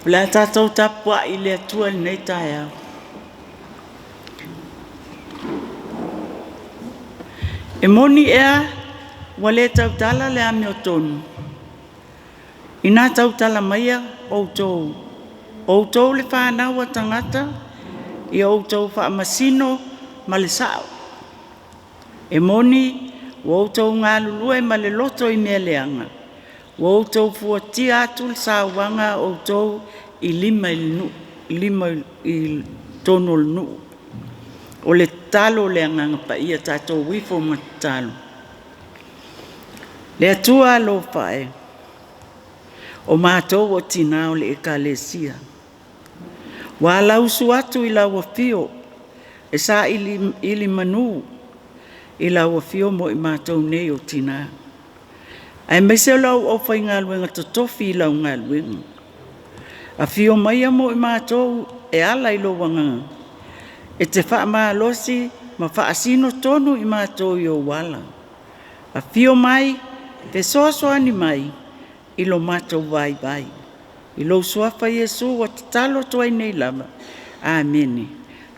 O le a tatou tapuai i le Atua i lenei taeao. E moni ea ua le tautala le amiotonu? Inā tautala maia outou, o outou le fanau a tagata, ia outou faamasino ma le sao. E moni ua outou galulue ma le loto i mea leaga, ua outou fuatia atu le sauaga a outou i lima i le nuu, lima i totonu o le nuu. O le tatalo le Agaga Paia, tatou ifo ma tatalo. Le Atua alofa e, o matou o tina o le Ekalesia, ua alausu atu i lau afio e sailiili manu i lau afio mo i matou nei o tina, aemaise o lau aufaigaluega totofi i lau galuega. Afio maia mo i matou e ala i lou agaga, e te faamalosi ma faasino tonu i matou i ou ala. Afio mai, fesoasoani mai i lo matou vaivai. I lou suafa Iesu ua tatalo atu ai nei lava. Amene.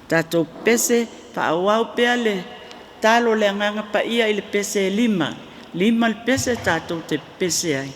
Tatou pese faaauau pea le tatalo le Agaga Paia i le pese e 5. 5 le pese tatou te pese ai.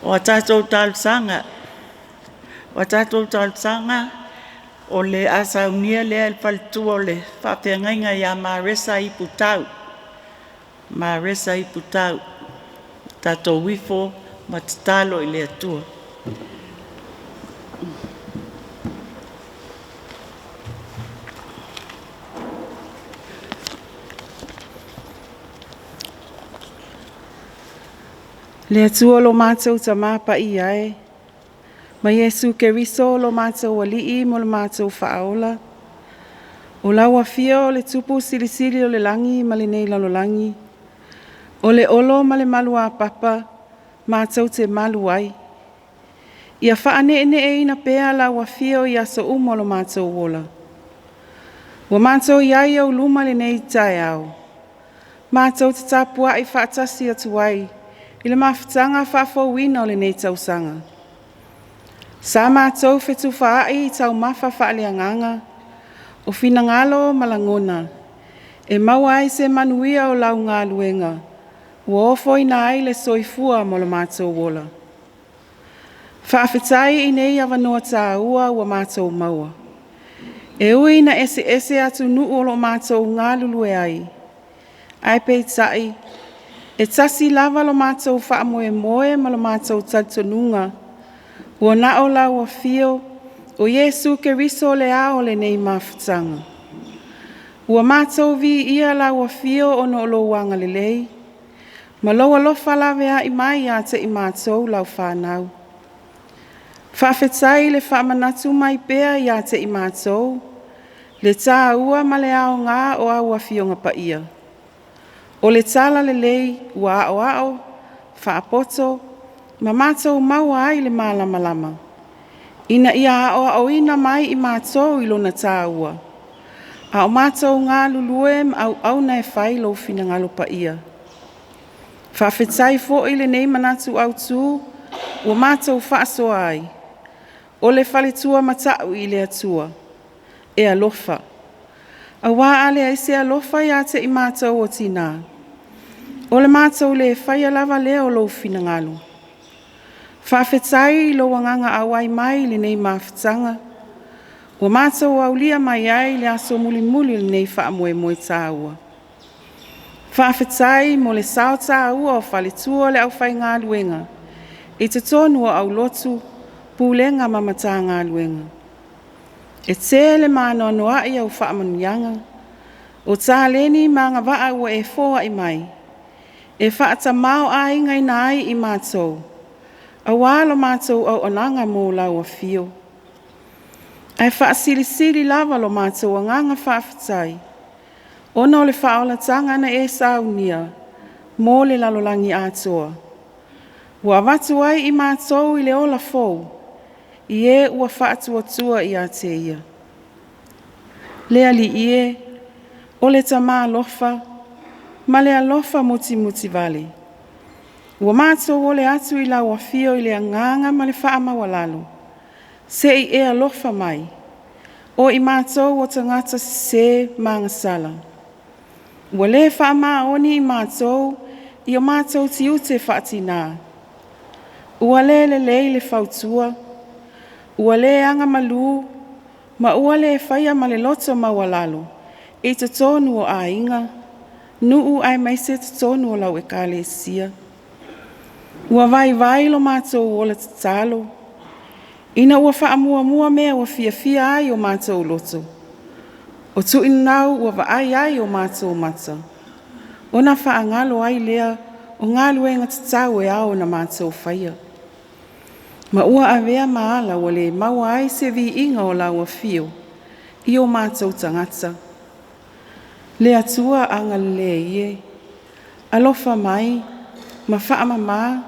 O a tatou talosaga, o a tatou talosaga o le a saunia lea e le faletua o le faafeagaiga ia Maresa Iputau. Maresa Iputau, tatou ifo ma tatalo i le Atua. Le Atua lo matou Tamā Paia e, ma Iesu Keriso lo matou Alii mo le matou Faaola, o lau Afio o le Tupu Silisili o le lagi ma lenei lalolagi, o le olo ma le maluapapa matou te malu ai. Ia faaneeneeina pea lau Afio i aso uma o lo matou ola. Ua matou i ai i ou luma i lenei taeao, matou te tapuai faatasi atu ai i le mafutaga faafouina o lenei tausaga. Sa matou fetufaai i taumafa faaleagaga, o finagalo ma lagona e maua ai se manuia o lau galuega ua ofoina ai le soifua ma lo matou ola. Faafetai i nei avanoa taua ua matou maua, e ui ina eseese atunuu o lo o matou galulue ai, ae peitai, e tasi lava lo matou faamoemoe ma lo matou talitonuga, ua na o lau Afio o Iesu Keriso le ao o lenei mafutaga. Ua matou viia lau Afio ona o lou agalelei ma lou alofa laveai mai ia te i matou lau fanau. Faafetai i le faamanatu mai pea ia te i matou le taua ma le aoga o au Afioga Paia. O le talalelei ua aoao, faapoto ma matou maua ai le malamalama, ina ia aoaoina mai i matou i lona taua, a o matou galulue ma auauna e fai lou finagalo paia. Faafetai foi i lenei manatu autu ua matou faasoa ai, o le faletua matau i le Atua, e alofa. Aua a leai se alofa ia te i matou o tina, o le matou le faia lava lea o lou finagalo. Faafetai i lou agaga auai mai i lenei mafutaga, ua matou aulia mai ai le aso mulimuli o lenei faamoemoe taua. Faafetai mo le sao taua o faletua o le aufaigaluega i totonu o aulotu, Pulega ma Matagaluega. E tele ma anoanoai au faamanuiaga, o taleni ma agavaa ua e foai mai e faatamaoaigaina ai i matou, aua la matou auaunaga mo lau Afio. Ae faasilisili lava lo matou agaga faafetai ona o le faaolataga na e saunia mo le lalolagi atoa, ua avatu ai i matou i le ola fou i e ua faatuatua ia te Ia. Le Alii e, o le Tama alofa ma le alofa mutimutivale, ua matou ole atu i lau Afio i le agaga ma le faamaualalo, se i e alofa mai, o i matou o tagata sese ma agasala. Ua le faamaoni i matou i o matou tiute faatina, ua le lelei le fautua, ua le agamalu ma ua le faia ma le loto maualalo i totonu o aiga, nuu aemaise totonu o lau Ekalesia. Ua vaivai lo matou ola tatalo ina ua faamuamua mea ua fiafia ai o matou loto, o tuinau ua vaai ai o matou mata, ona faagalo ai lea o galuega tatau e ao ona matou faia. Ma ua avea ma ala ua le maua ai se viiga o lau Afio i o matou tagata. Le Atua agalelei e, alofa mai ma faamama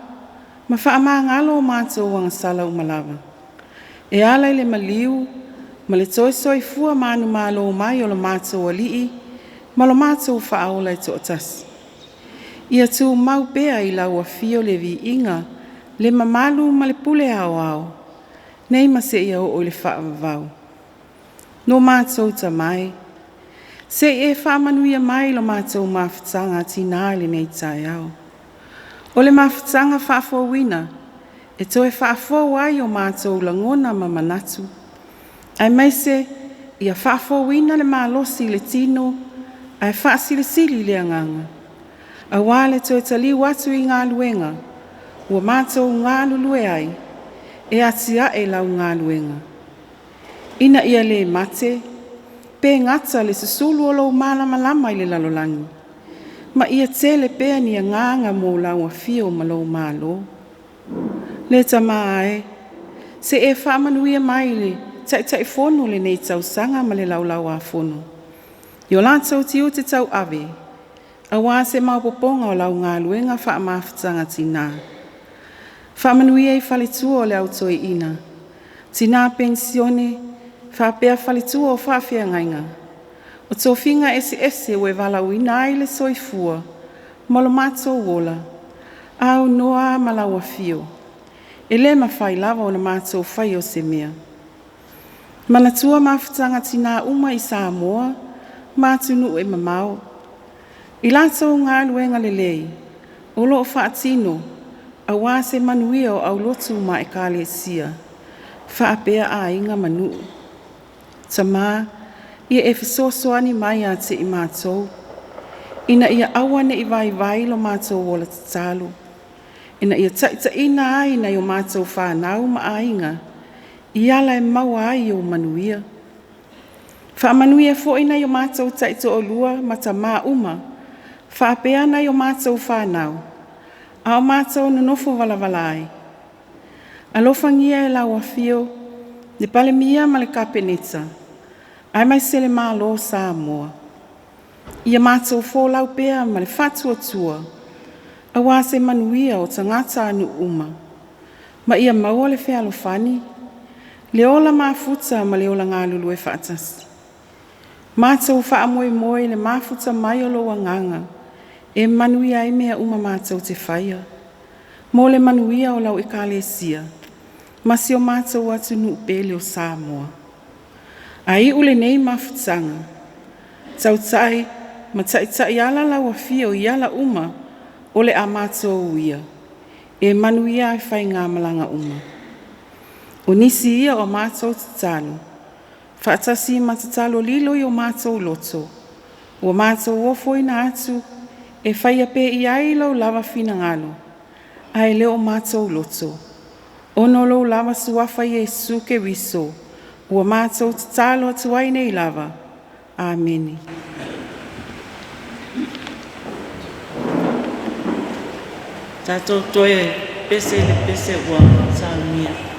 ma faamagalo o matou agasala uma lava, e ala i le maliu ma le toe soifua manumalo mai o lo matou Alii ma lo matou Faaola e toatasi. Ia tumau pea i lau Afio le viiga, le mamalu ma le pule aoao, nei ma seia oo i le faavavau. Lo matou Tama e, se i e faamanuia mai lo matou mafutaga a tina i lenei taeao. O le mafutaga faafouina e toe faafou ai o matou lagona ma manatu, aemaise ia faafouina le malosi i le tino ae faasilisili le agaga, aua le toe taliu atu i galuega ua matou galulue ai e atiae lau galuega, ina ia le mate pe gata le susulu o lou malamalama i le lalolagi. Ma ia tele pea ni agaga mo lau afio ma lou malo. Le Tamā e, se e faamanuia mai i le Taitaifono i lenei tausaga ma le Laulau-a-Fono i o latou tiute tauave, aua se maopoopoga o lau galuega faamafutaga tina. Faamanuia i faletua o le Au Toeaina, Tina Penisione faapea faletua o faafeagaiga, o tofiga eseese ua e valaauina ai le soifua ma lo matou ola, aunoa ma lau afio, e le mafai lava ona matou faia o se mea. Manatua mafutaga tina uma i Samoa ma atunuu e mamao, i latou galuega lelei o lo o faatino aua se manuia o aulotu ma Ekalesia, faapea aiga ma nuu. Tama, ia e fesoasoani mai ia te i matou, ina ia aua ne i vaivai lo matou ola tatalo, ina ia taitaiina ai nai o matou fanau ma aiga i ala e maua ai ou manuia. Faamanuia foi nai o matou taitoalua ma tama uma, faapea nai o matou fanau, a o matou nonofo valavala ai. Alofagia e lau Afio le Palemia ma le Kapeneta, aemaise le Malo o Samoa. Ia matou folau pea ma le faatuatua aua se manuia o tagatanuu uma, ma ia maua le fealofani, le ola mafuta ma le ola galulue faatasi. Matou faamoemoe i le mafuta mai o lou Agaga e manuia ai mea uma matou te faia, mo le manuia o lau Ekalesia ma si o matou atunuu pele o Samoa. Ae iu lenei mafutaga, tautai ma taitaiala lau Afio i ala uma o le a matou uia, e manuia ai faigamalaga uma. O nisi ia o matou tatalo, faatasi ma tatalo lilo i o matou loto, ua matou ofoina atu e faia pea i ai lou lava finagalo, ae le o matou loto, ona o lou lava Suafa Iesu Keriso, ua matou tatalo atu ai nei lava. Amene. Tatou toe pese i le pese ua saunia.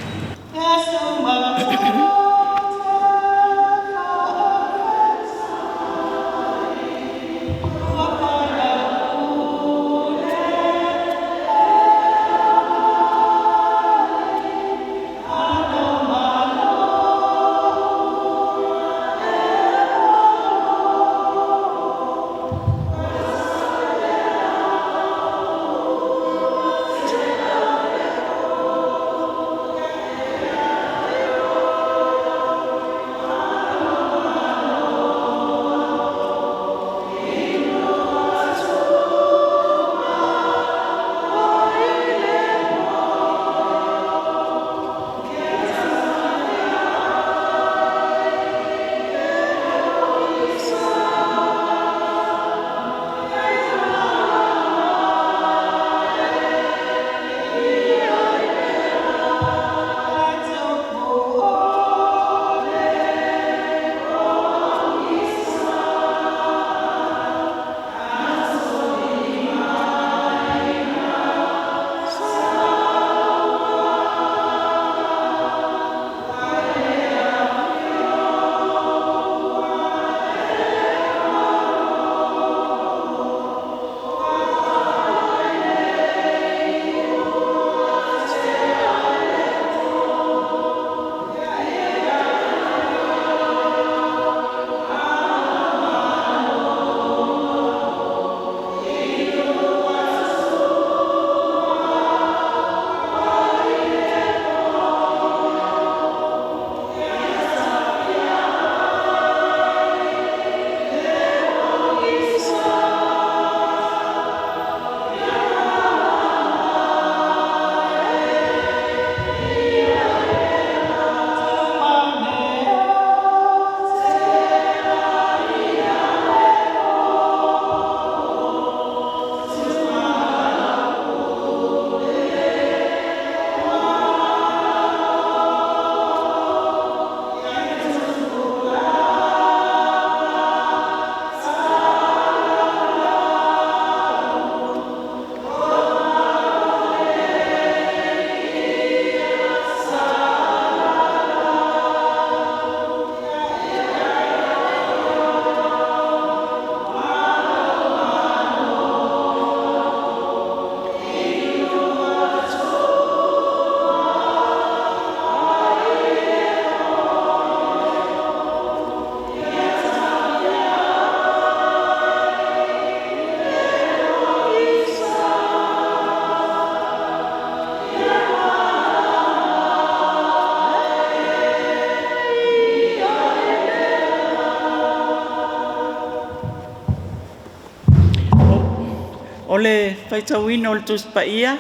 O le faitauina o le Tusi Paia,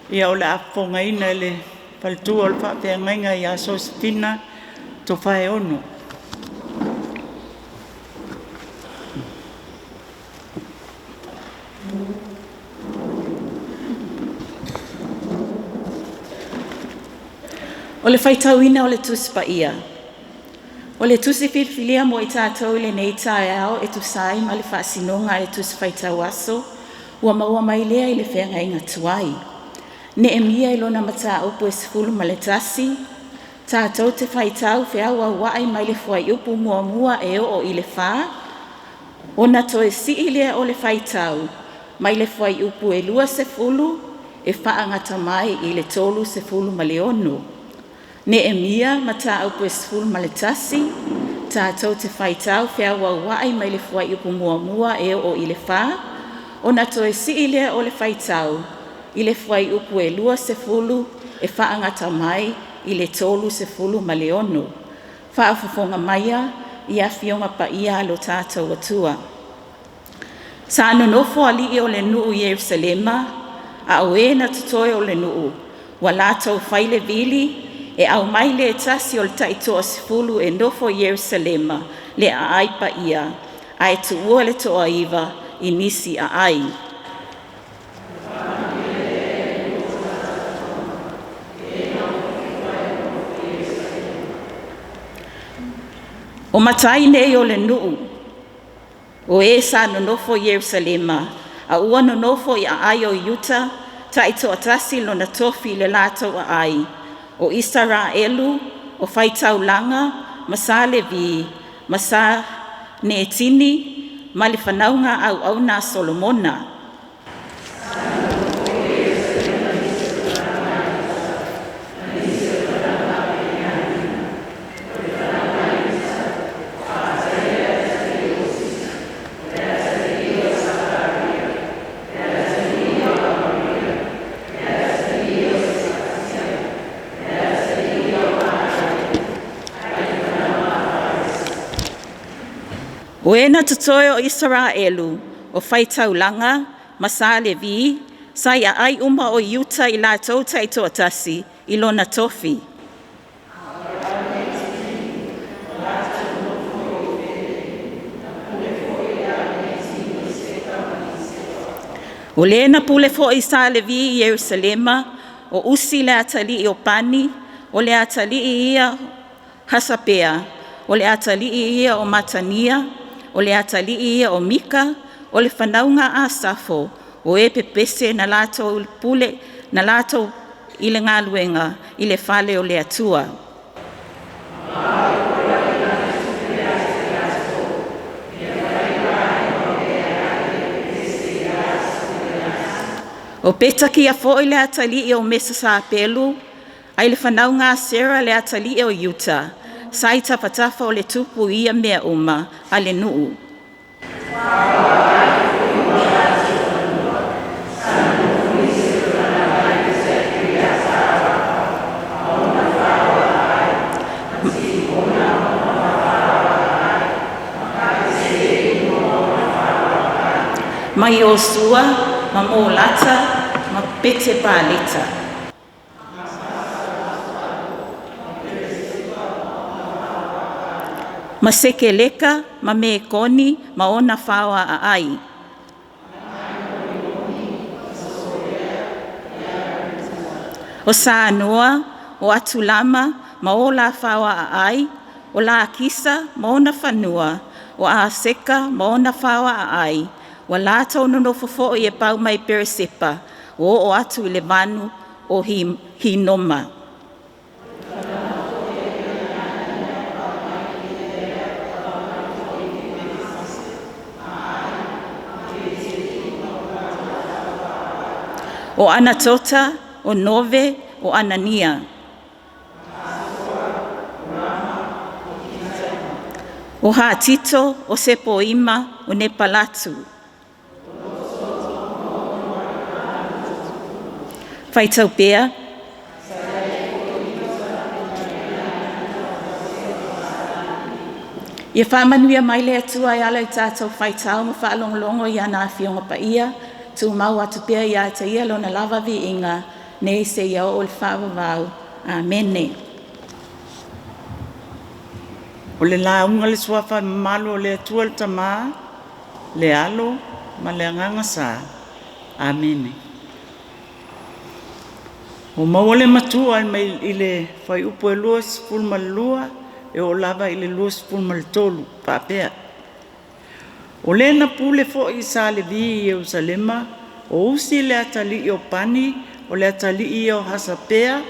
ia o le a fofogaina e le faletua o le faafeagaiga ia Sosefina Tofaeono. O le faitauina o le Tusi Paia. O le tusi filifilia mo i tatou i lenei taeao e tusa ai ma le faasinoga a le tusi faitau aso, ua maua mai lea i le feagaiga tuai. Neemia i lona mataupu e 11, tatou te faitau feauaua'i mai le fuaiupu muamua e oo i le 4, ona toe sii lea o le faitau mai le fuaiupu e 20 e faagata mai i le 36. Neemia mataupu e 11, tatou te faitau feauaua'i mai le fuaiupu muamua e oo i le 4, ona toe sii lea o le faitau i le fuaiupu e 20 e faagata mai i le 36. Faafofoga maia i Afioga Paia a lo tatou Atua. Sa nonofo alii o le nuu i Ierusalema, a o e na totoe o le nuu, ua latou fai le vili e aumai le tasi o le taitoasefulu e nofo i Ierusalema le aai paia, ae tuua le toaiva i nisi aai. O matai nei o le nuu, o e sa nonofo i Ierusalema, a ua nonofo i aai o Iuta, taitoatasi lona tofi i le latou aai, o Isaraelu, o faitaulaga, ma sa Levi, ma sa Netini, ma le fanauga auauna a Solomona. O e na totoe o Isaraelu, o faitaulaga ma sa Levi, sa i aai uma o Iuta i latou taitoatasi i lona tofi. O le na pule foi i sa Levi i Ierusalema, o Usi le atalii o Pani, o le atalii ia Hasapea, o le atalii ia o Matania, o le atalii ia o Mika, o le fanauga a Asafo, o e pepese na latou pule na latou i le galuega i le fale o le Atua. O Petakia foi le atalii o Mesesapelu, ai le fanauga a Sera le atalii o Iuta, sa i tafatafa o le tupu i ia mea uma a le nuu. Ma Iosua ma Molata ma Pete Paleta. Ma Sekeleka ma Mekoni ma ona faoa aai. O Sanoa, o Atulama ma o la faoa aai, o Lakisa ma ona fanua, o Aseka ma ona faoa aai, ua latou nonofo foi e pau mai Peresepa, ua oo atu i le vanu o Hinoma. O Anatota, o Nove, o Anania. O Hatito, o Sepoima, o Nepalatu. Faitau pea. Ia faamanuia mai le Atua e ala i tatou faitau ma faalogologo i ana Afioga Paia. Tumau atu pea ia te ia lona lava viiga, nei seia oo i le faavavau. Amene. O le lauga le suafa mamalu o le Atua le Tamā, le Alo ma le Agaga Sa. Amene. Ua maua le matua mai i le fuaiupu e 22 e oo lava i le 23 faapea. O le na pule foi i sa Levi i Ierusalema, o Usi le atalii o Pani, o le atalii ia o Hasapea,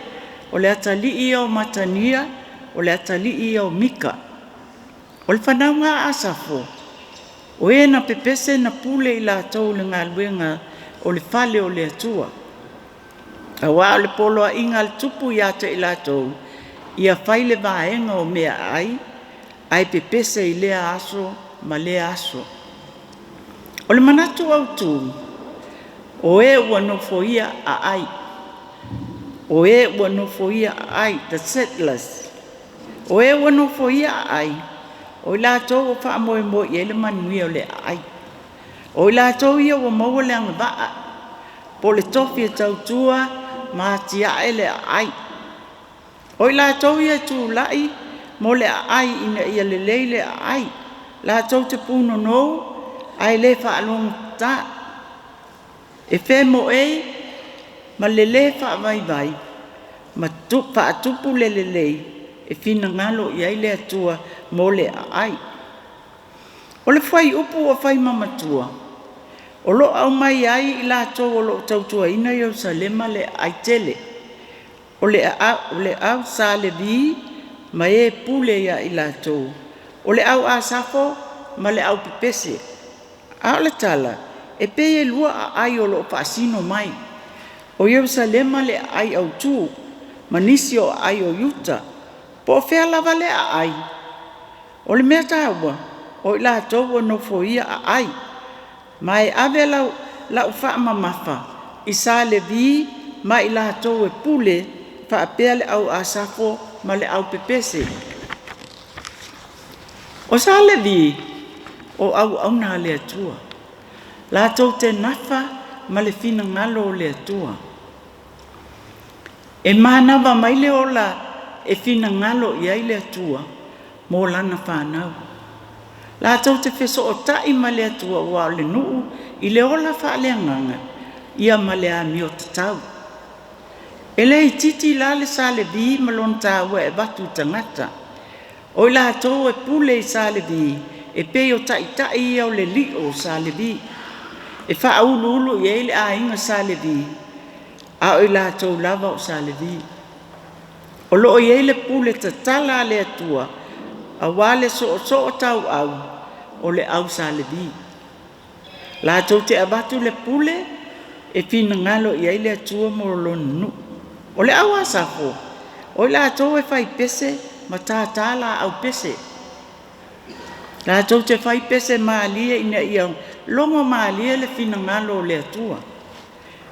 o le atalii ia o Matania, o le atalii ia o Mika. O le fanauga a Asafo, o e na pepese na pule i latou i le galuega o le fale o le Atua. Auā o le poloaiga a le tupu ia te i latou, ia fai le vaega o meaai, ae pepese i lea aso ma lea aso. O le manatu autu, o e ua nofoia aai, o e ua nofoia aai, the settlers. O e ua nofoia aai, o i latou ua faamoemoe i ai le manuia o le aai. O i latou ia ua maua le agavaa po o le tofi e tautua ma atiae le aai. O i latou ia e tulai mo le aai ina ia lelei le aai, latou te punonou ae le faalogotata, e femoei ma le lē faavaivai ma faatupu le lelei e finagalo i ai le Atua mo le aai. O le fuaiupu ua fai ma matua, o lo o aumai ai i latou o lo o tautuaina Ierusalema le aai tele, o le au Sa Levi ma e pule ia i latou, o le au Asafo ma le au pepese. A o le tala, e pei e lua aai o lo o faasino mai. O Ierusalema le aai autu, ma nisi o aai o Iuta. Po o fea lava le aai, o le mea taua, o i latou ua nofoia aai. Ma e ave lau faamamafa i Sa Levi ma i latou e pule faapea le au Asafo ma le au pepese. O Sa Levi, o auauna a le Atua, latou te nafa ma le finagalo o le Atua. E manava mai le ola e finagalo i ai le Atua mo lana fanau. Latou te fesootai ma le Atua aua o le nuu i le ola faaleagaga ia ma le amio tatau. E le itiiti la le Sa Levi ma lona taua e avatu i tagata. O i latou e pule i Sa Levi, e pei o taitai ia o le lio o Sa Levi. E faauluulu i ai le aiga Sa Levi, a o i latou lava o Sa Levi. O lo o i ai le pule tatala a le Atua, aua le soosoo tauau o le au Sa Levi. Latou te avatu le pule e finagalo i ai le Atua mo lona nuu. O le au Asafo, o i latou e fai pese ma tātā laau pese. Latou te fai pese malie ina ia logo malie le finagalo o le Atua.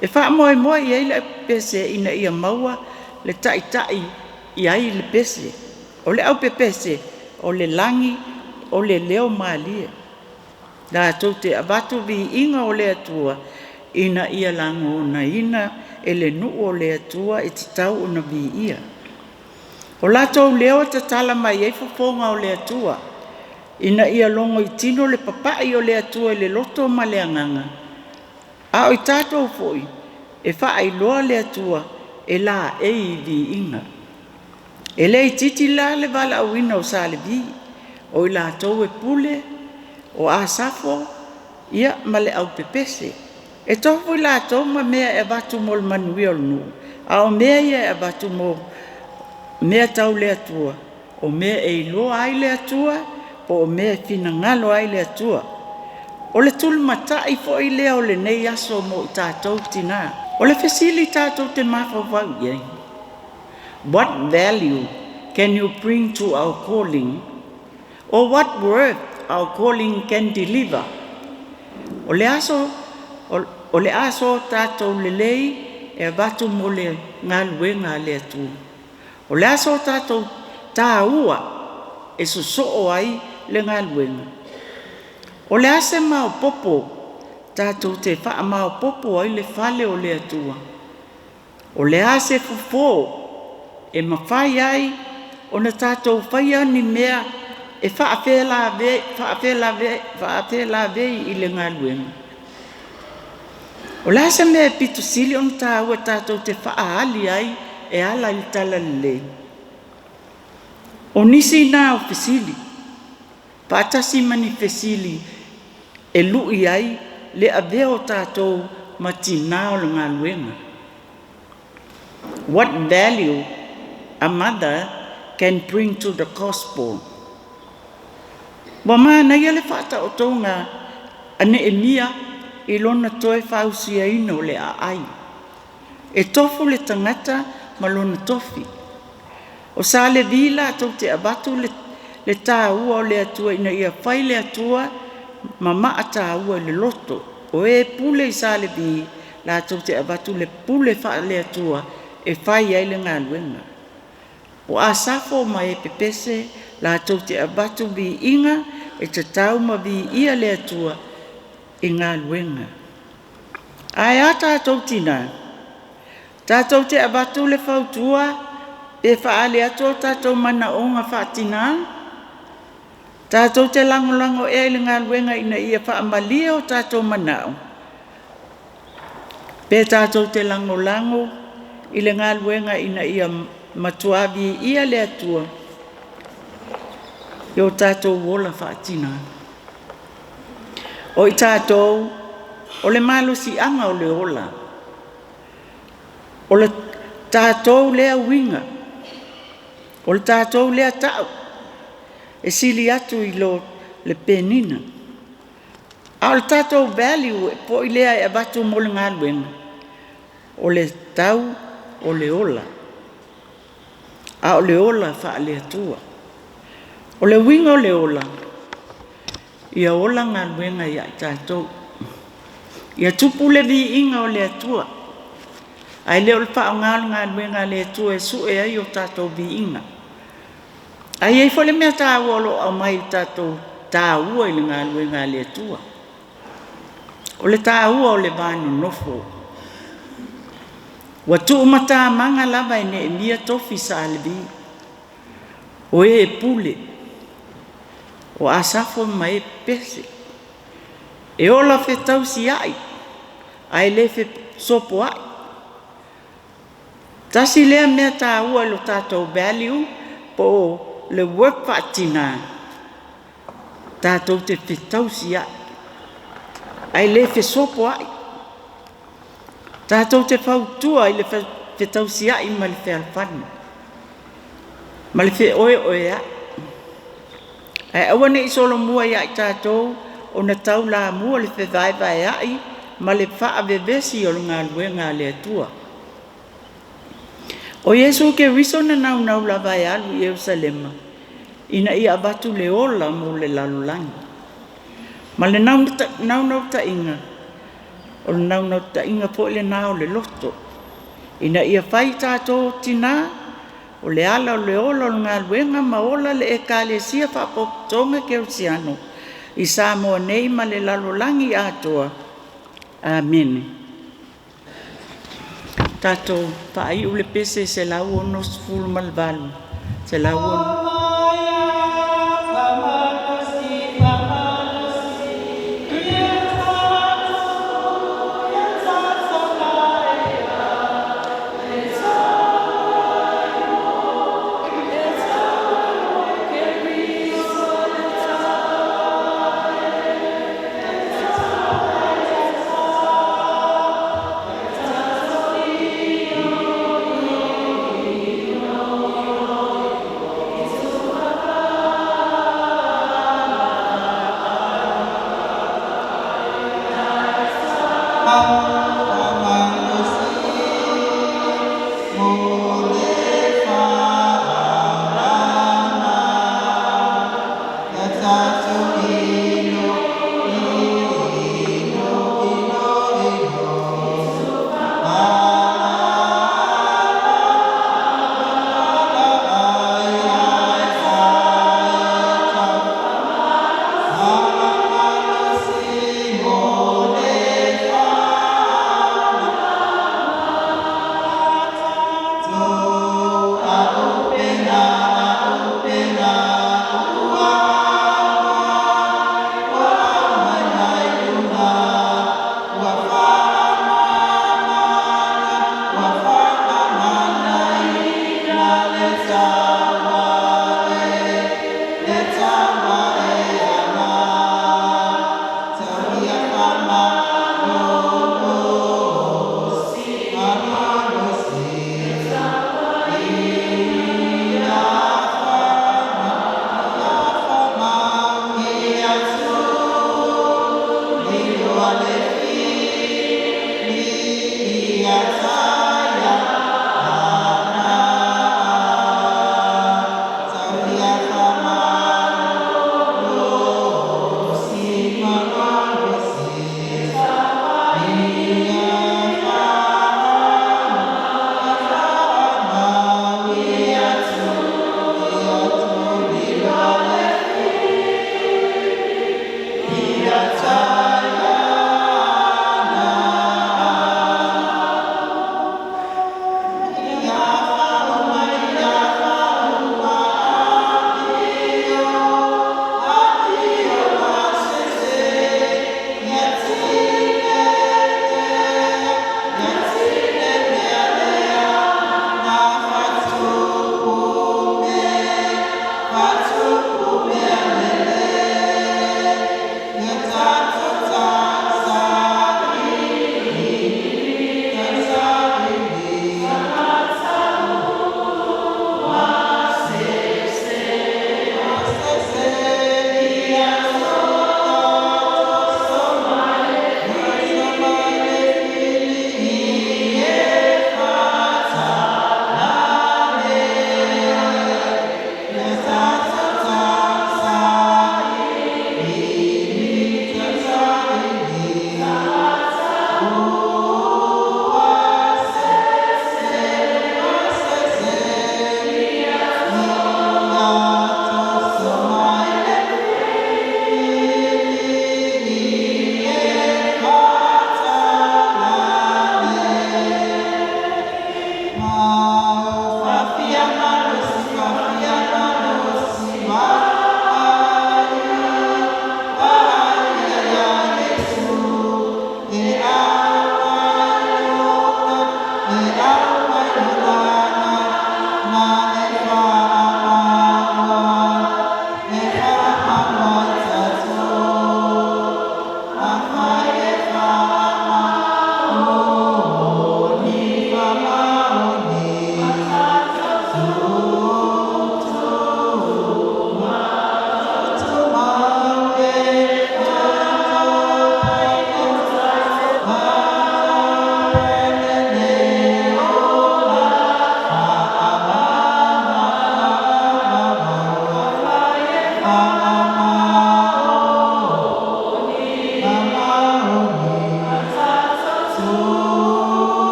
E faamoemoe i ai le pese ina ia maua le taitai i ai le pese. O le aupepese, o le lagi, o le leo malie. Latou te avatu viiga o le Atua ina ia lagonaina e le nuu o le Atua e tatau ona viia. O latou leo e tatala mai ai fofoga o le Atua, ina ia logoitino le papai o le Atua i le loto ma le agaga. A o i tatou foi, e faailoa le Atua e laei i viiga. E le itiiti la le valaauina o Sa Levi, o i latou e pule, o Asafo ia ma le aupepese. E tofu i latou ma mea e avatu mo le manuia o le nuu, a o mea ia e avatu mo mea tau le Atua, o mea e iloa ai le Atua, po o mea e finagalo ai le Atua. O le tulimatai foi lea o lenei aso mo i tatou tinā. O le fesili tatou te mafaufau i ai, what value can you bring to our calling? Or what worth our calling can deliver? O le aso, o le aso tatou lelei e avatu mo le galuega a le Atua. O le aso tatou tāua e sosoo ai le galuega. O le a se maopoopo tatou te faamaopoopo ai le fale o le Atua? O le a se fofo e mafai ai ona tatou faia ni mea e faafelavei i le galuega? O le a se mea e pito sili ona tāua tatou te faaali ai e ala i le talalelei? O nisi na o fesili, faatasi ma ni fesili e lui ai le avea o tatou ma tinā o le galuega. What value a mother can bring to the gospel? Ua manaia le faataotoga a Neemia i lona toe fausiaina o le aai. E tofu le tagata ma lona tofi. O sa Levi latou te avatu le tāua o le Atua ina ia fai le Atua ma maataua i le loto. O e pule i sa Levi latou te avatu le pule faale-Atua e fai ai le galuega. O Asafo ma e pepese latou te avatu viiga e tatau ma viia le Atua i galuega. Ae a tātou tinā, tātou te avatu le fautua pe faaali atu o tātou manaoga faatinā, tātou te lagolago ea i le galuega ina ia faamalie o tātou manao, pe tātou te lagolago i le galuega ina ia matua viia le Atua i o tātou ola faatinā. O i tātou, o le malosiaga o le ola. O le tātou lea uiga, o le tātou lea tau, e sili atu i lo le penina. A o le tātou value po i lea e avatu mo le galuega, o le tau o le ola. A o le ola faale-Atua. O le uiga o le ola, ia ola galuega ia i tātou. Ia tupu le viiga o le Atua. Ae le o le faaaoga o le galuega a le Atua e sue ai o tātou viiga. Ae i ai foi le mea tāua o lo o aumai i tātou tāua i le galuega a le Atua. O le tāua o le va nonofo. Ua tuumatamaga lava e Neemia tofi sa Levi. O e pule. O Asafo ma e pepese. E ola fetausiai, ae le fesopoai. Tasi lea mea tāua i lo tātou value po o le work faatinā, tātou te fetausiai, ae le fesopoai. Tātou te fautua i le fetausiai ma le fealofani, ma le feoeoeai. Ae aua ne i solomua ia i tātou ona taulamua le fevaevaeai ma le faavevesi o le galuega a le Atua. O Iesu Keriso na naunau lava e alu i Ierusalema, ina ia avatu le ola mo le lalolagi. Ma le naunautaiga, o le naunautaiga foi lena o le loto. Ina ia fai tātou tinā, o le ala o le ola o le galuega ma ola le ekalesia faapotopotoga kerisiano i Samoa nei ma le lalolagi atoa. Amene. Tātou faaiu le pese 168, 168.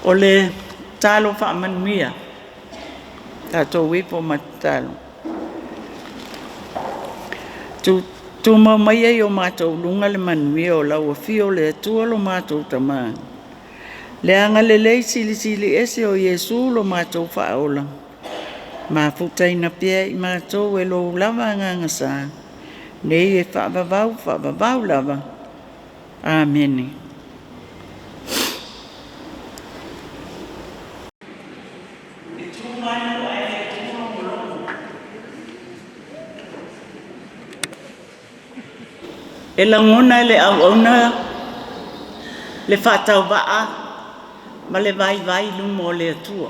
O le talo faamanuia, tatou ifo ma tatalo. Tumau maia i o matou luga le manuia o lau afio o le Atua lo matou Tama, le agalelei silisili ese o Iesu lo matou Faaola, mafutaina pea i matou e lou lava Agaga Sa, nei e faavavau, faavavau lava. Amene. E lagona e le auauna le faatauvaa ma le vaivai i luma o le Atua.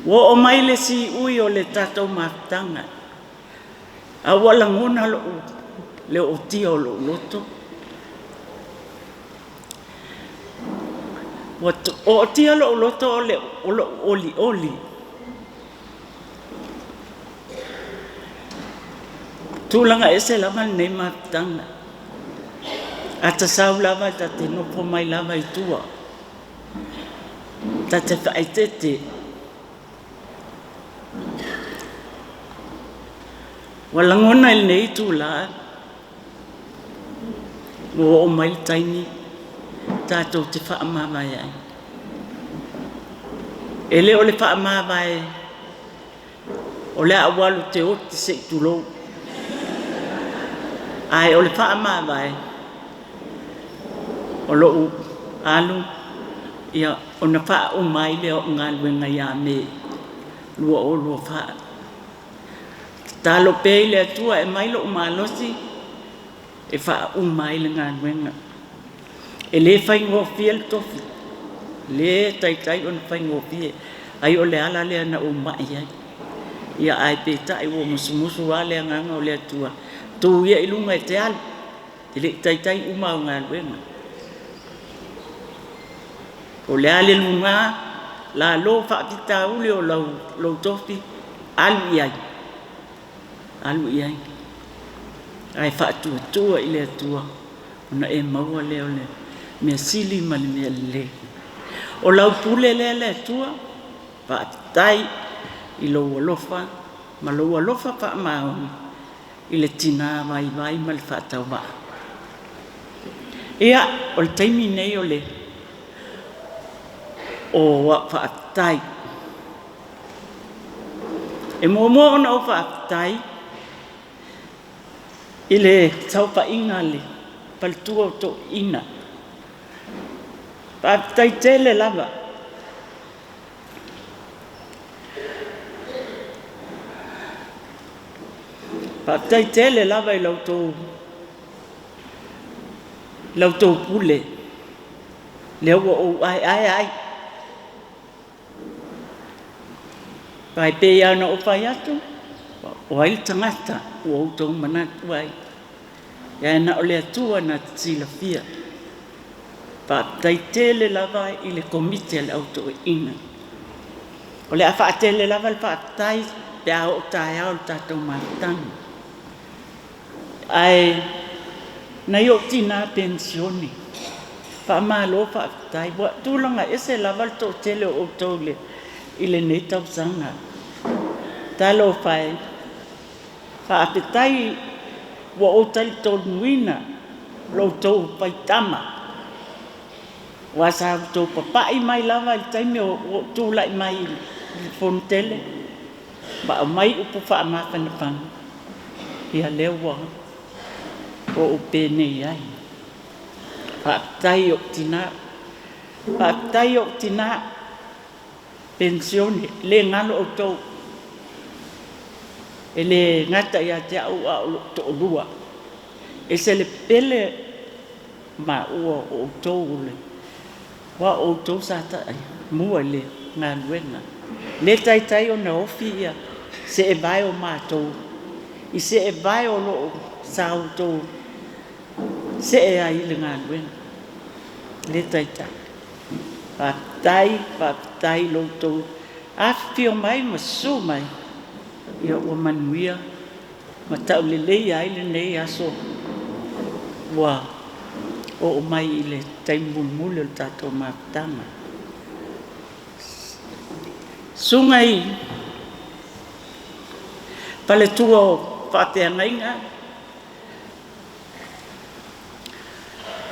Ua oo mai le siui o le tatou mafutaga, a ua lagona lou le ootia o lou loto. Ua ootia lou loto o lou olioli. Tulaga ese lava lenei mafutaga. A ta sau lava ta te nofo mai lava i tua. Ta te faaeteete. Ua lagona i lenei itulā ua oo mai le taimi tatou te faamavae ai. E le o le faamavae o le a ou alu ou te oti se i tulou, ae o le faamavae o lou alu ia ona faauma ai lea o au galuega ia Me 2024. Tatalo pea i le Atua e aumai lou malosi e faauma ai le galuega. E le faigofie le tofi, le taitai ona faigofie, ai o le ala lea na ou mai ai. Ia ae peitai ua musumusu lava le agaga o le Atua, tu ia i luga e te alu, e le i taitai uma au galuega. O le a le luga, lalo faafitauli o lou tofi, alu i ai, alu i ai. Ae faatuatua i le Atua ona e maua lea o le mea sili ma le mea lelei. O lau pule lea le Atua, faafetai i lou alofa ma lou alofa faamaoni i le tina vaivai ma le faatauvaa. Ia, o le taimi nei o le o au faafetai. E muamua ona ou faafetai i le saofaiga a le faletua o toeaiina. Faafetai tele lava. Faafetai tele lava i la outou pule, lea ua ou aeae ai. Aua e pei lava ona ou fai atu, o ai le tagata ua outou manatu ai, ae na o le Atua na te silafia. Faafetai tele lava i le Komiti a le Au Toeaina. O le a faatele lava le faafetai pe a oo taeao i le tatou mafutaga. Ae nai ou tina penisione, faamalo faafetai. Ua tulaga ese lava le toatele o outou i lenei tausaga. Talofa e, faafetai ua ou talitonuina lo outou faitama. Aua sa outou papai mai lava i le taimi o ou tulai mai i le fonotele ma aumai upu faamafanafana, ia lea ua ou penei ai. Faafetai i ou tina, faafetai i ou tina penisione, e le galo outou. E le gata ia te au a o lou toalua. E ese le pele maua o outou o le aua o outou sa taimua i le galuega. Le taitai ona ofi ia seevae o matou i seevae o lo o sa outou see ai i le galuega. Le taitai. Faafetai, faafetai i lo outou afifio mai ma susu mai, ia ua manuia ma tauleleia ai lenei aso ua Oo mai i le taimi mulimuli o le tatou mafutaga. Susuga i faletua o faafeagaiga,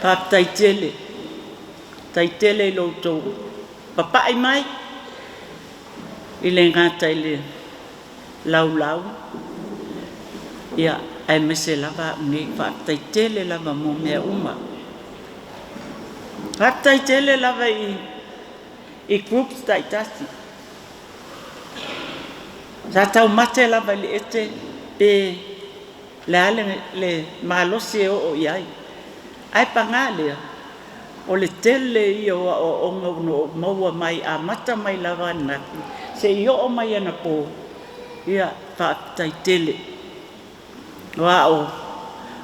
faafetai tele, faafetai tele i lo outou papai mai i le gata i le laulau, ia aemaise lava au nei. Faafetai tele lava mo mea uma. Faafetai tele lava i groups taitasi. Sa taumate lava i le ete pe le a le malosi e oo i ai. Ae paga lea, o le tele ia o aoaoga ua ou maua mai amata mai lava ananafi seia oo mai anapo, ia faafetai tele. Aua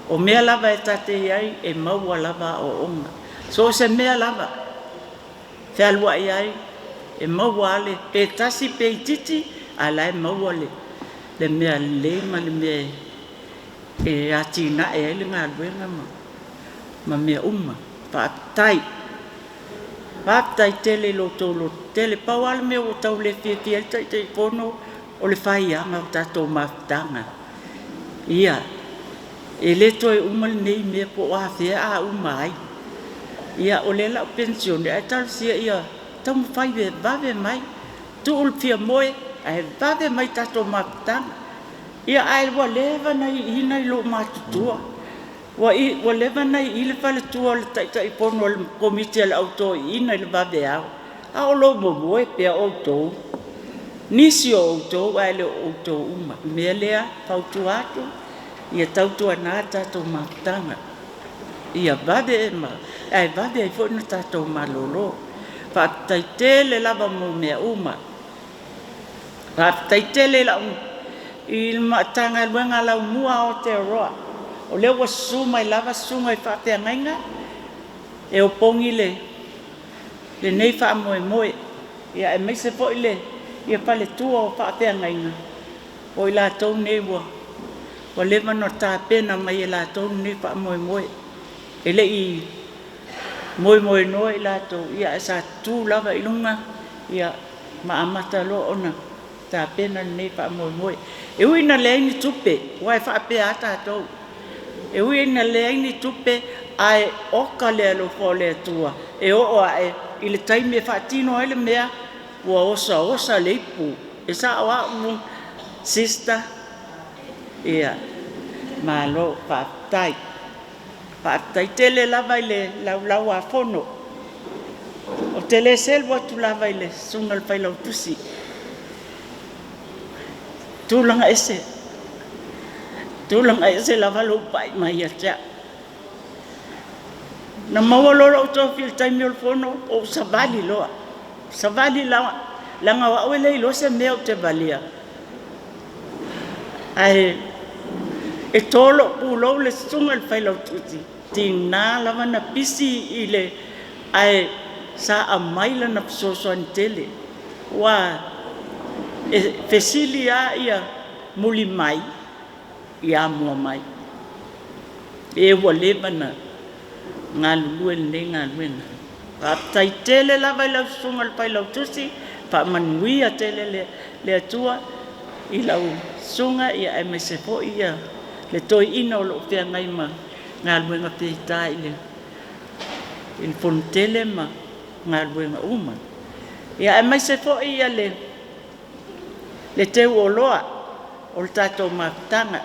o mea lava e ta te i ai, e maua lava aoaoga. So o se mea lava fealuai ai, e maua lava pe tasi pe itiiti, a o la e maua le mea lelei ma le mea e atinae ai le galuega ma mea uma. Faafetai. Faafetai tele i lo outou lototele. Pau lava le mea ua tau le fiafia ai le Taitaifono, o le faiaga o tatou mafutaga. Ia, e le toe uma lenei mea po o afea a uma ai. Ia, o lea o le a ou penisione, ae talosia ia taumafai e vave mai, tuu le fia moe, ae vave mai tatou mafutaga. Ia, ae ua leva ona i i nai loomatutua. Ua leva ona i i le faletua o le Taitaifono o le Komiti a le Au Toeaina i le vaveao, a o lo o momoe pea outou. Nisi o outou ae le o outou uma. O le mea lea, fautua atu, ia tautuana tatou mafutaga. Ia vave ae vave ai foi ona tatou malolo. Faafetai tele lava mo mea uma. Faafetai tele i le Matagaluega a Laumua a Aotearoa. O lea ua susu mai lava susuga i faafeagaiga e opogi lenei faamoemoe. Ia aemaise foi le faletua o faafeagaiga, o i latou nei ua leva ona tapena mai e latou lenei faamoemoe. E le i moemoenoa i latou, ia ae sa tutu lava i luga, ia, ma amata loa ona tapena lenei faamoemoe. E ui ina leai ni tupe, aua e faapea lava tatou, e ui ina leai ni tupe, ae oka le alofa o le Atua, e oo ae i le taimi e faatino ai le mea, ua osaosa le ipu. E sao au, sister? Ia, malo, faafetai. Faafetai tele lava i le laulau-a-fono. Ou te le selu atu lava i le susuga i le Failautusi. Tulaga ese. Tulaga ese lava lou pai mai ia te au. Na maua loa lou tofi i le taimi o le fono, ou savali loa. Savali loa, leaga o au e le iloa se mea ou te valia. Ae e to lou pulou le susuga i le Failautusi, tiga lava na pisi i le, ae sa aumai lana fesoasoani tele. Ua e fesili lava ia muli mai, ia mua mai. E ua leva na galulue lenei galuega. Faafetai tele lava i lau susuga i le Failautusi, faamanuia tele le Atua i lau susuga, ia aemaise foi ia le toeaina o lo o feagai ma galuega feita i le fonotele ma galuega uma. Ia aemaise foi ia le teuoloa o le tatou mafutaga.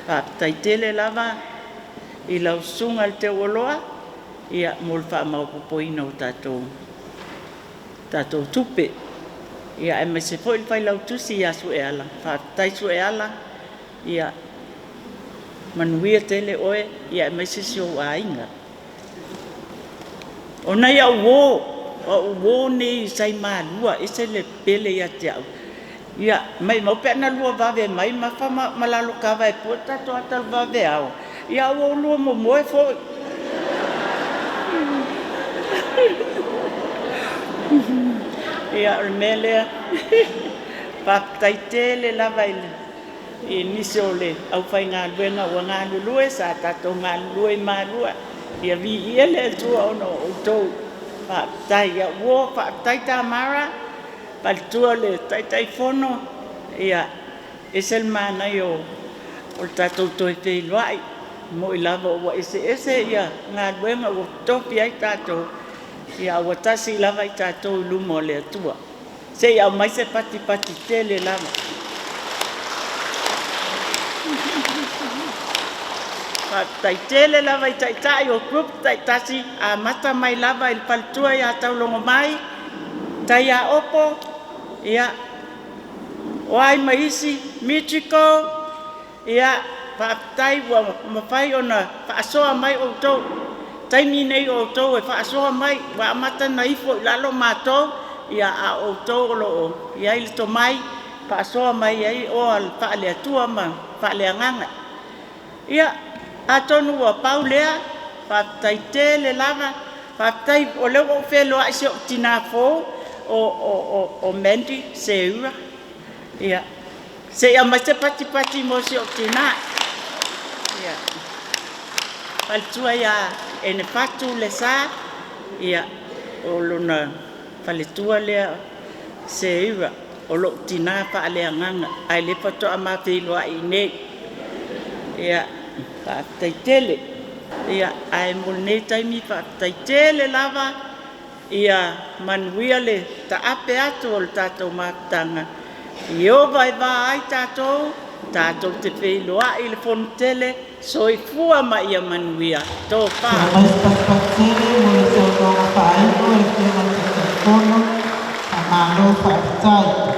Faafetai tele lava i lau susuga i le teuoloa, ia mo le faamaopoopoina o tatou tupe. Ia aemaise foi le Failautusi ia Sueala. Faafetai Sueala, ia manuia tele oe, ia aemaise si ou aiga. O nai au uo nei sa i Malua, ese le pele ia te au. Ia, maimau pe ana lua vave mai mafa ma Lalokava e pue tatou ata o le vaveao. Ia ua ulua momoe foi. Ia, o le mea lea, faafetai tele lava i nisi o le aufaigaluega ua galulue, sa tatou galulue i Malua. Ia viia le Atua ona o outou. Faafetai. Ia uo, faafetai Tamara, faletua le Taitaifono. Ia, ese le manaia o le tatou toe feiloai. Mo'i lava ua eseese ia galuega ua tofi ai tatou, ia ua tasi lava i tatou i luma o le Atua. Se i aumai se patipati tele lava. Faafetai tele lava i taitai o group taitasi, amata mai lava i le faletua ia Taulogomai, Taiaopo, ia, o ai ma isi, Michiko, ia, faafetai ua mafai ona faasoa mai outou. Taimi nei o outou e faasoa mai, ua amata ona ifo i lalo matou, ia a o outou o lo o i ai le tomai, faasoa mai ai oa faale-Atua ma faale-Agaga. Ia, atonu ua pau lea, faafetai tele lava. Faafetai o lea ua ou feiloai i si ou tinã fou o Mandy Seura. Ia, se i aumai se patipati mo si ou tinã. Ia, faletua ia Enefatu Lesa, ia, o lona faletua lea Seura, o lou tinã faaleagaga, ae le faatoa ma feiloai i inei. Ia, faafetai tele. Ia, ae mo lenei taimi faafetai tele lava. Ia manuia le taape atu o le tatou mafutaga. Ieova e va ai tatou, tatou te feiloai i le Fonotele. Soifua ma ia manuia. Tofa. Mai se patipati tele mo le saunoaga faaiu a le Afioga i le Taitaifono. Faamalo faafetai.